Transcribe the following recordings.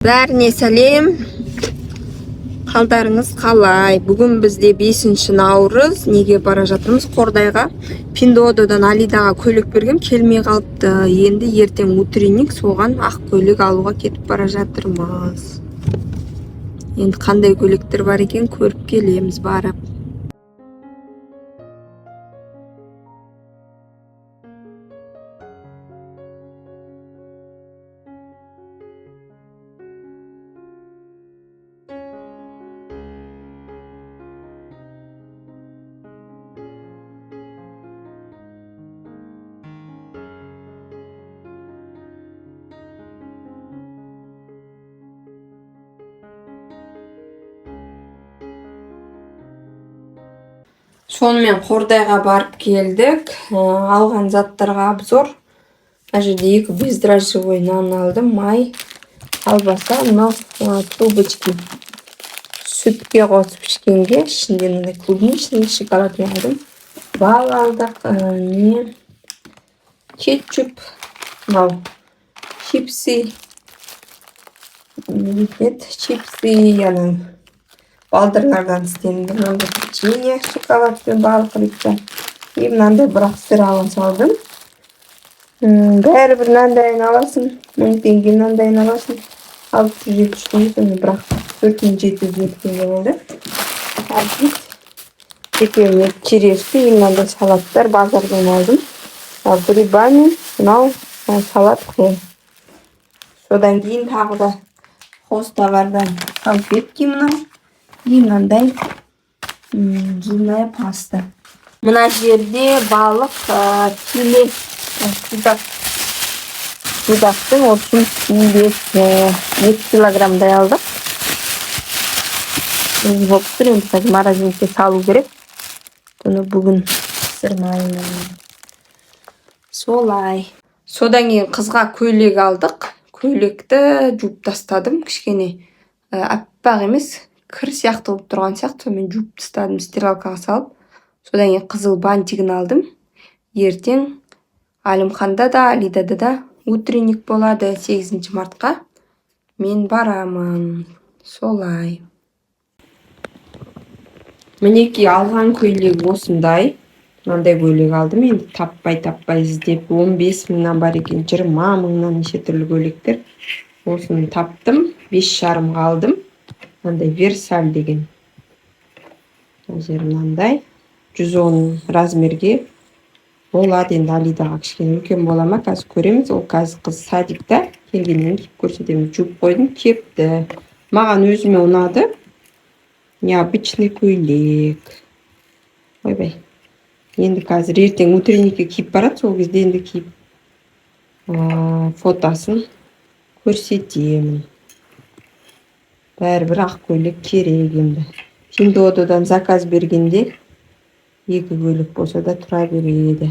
Бәріне сәлем! Қалдарыңыз қалай? Бүгін бізде 5 наурыз. Неге бара жатырмыз? Қордайға. Пиндуодуодан Алидаға көйлек бергем, келмей қалыпты. Енді ертең утренник, соған ақ көйлек алуға кетіп бара жатырмыз. Енді қандай көйлектер бар екен, көріп келеміз барып. Сонымен Қордайға барып келдік. Алған заттарға обзор. Мына жерде екі бездрожжевой нан алдым, май, колбаса, мынау трубочки. Сүтке қосып ішкенге, ішінде мынандай клубничный, шоколадный алдым. Бал алдық, не кетчуп, мынау чипсы, не дейтін еді, чипсы, ана балдырлардан істелінген мынандай печенье шоколадпен, балық ритта, и мынандай бірақ сыр ала салдым. Бәрібір мынандайын аласың 1000 теңге, мынандайын аласың 670 теңге. Сонда бірақ 4750 теңге болды. Арбуз екеуіне, черешня и мынандай салаттар базардан алдым. Мынау грибами, мынау салат хрен. Содан кейін тағы да хозтовардан салфетки мынау и мынандай зубная паста. Мына жерде балық, филе, судак, судактың, в общем, филесі 2 килограммдай алдық. Болып тұр. Енді қазір морозилкаға салу керек бұны, бүгін пісірмаймын. Солай. Содан кейін қызға көйлек алдық. Көйлекті жуып тастадым, кішкене аппақ емес, кір сияқты болып тұрған сияқты, сонымен жуып тастадым стиралкаға салып. Содан кейін қызыл бантигін алдым. Ертең Әлімханда да, Алидада да утренник болады 8 мартқа, мен барамын. Солай. Мінекей, алған көйлек осындай. Мынандай көйлек алдым. Енді таппай таппай іздеп, 15 мыңнан бар екен, 20 мыңнан, неше түрлі көйлектер. Осыны таптым, 5,5-ға алдым. Мынандай Версаль деген. Мына жері мынандай, 110 размерге болады. Енді Алидаға кішкене үлкен бола ма, қазір көреміз. Ол қазір қыз садикта, келгеннен кейін көрсетемін. Жуып қойдым, кепті. Маған өзіме ұнады, необычный көйлек. Ойбай, енді қазір ертең утренникке киіп барады, сол кезде енді киіп фотосын көрсетемін. Бәрібір ақ көйлек керек. Енді Пиндуодуодан заказ бергенде екі көйлек болса да тұра береді.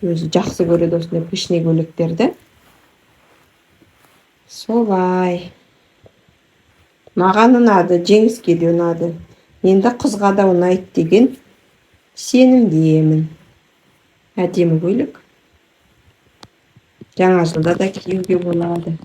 Өзі жақсы көреді осындай пышный көйлектерді. Солай, маған ұнады, Жеңіске де ұнады, енді қызға да ұнайды деген сенімдемін. Әдемі көйлек, жаңа жылда да киюге болады.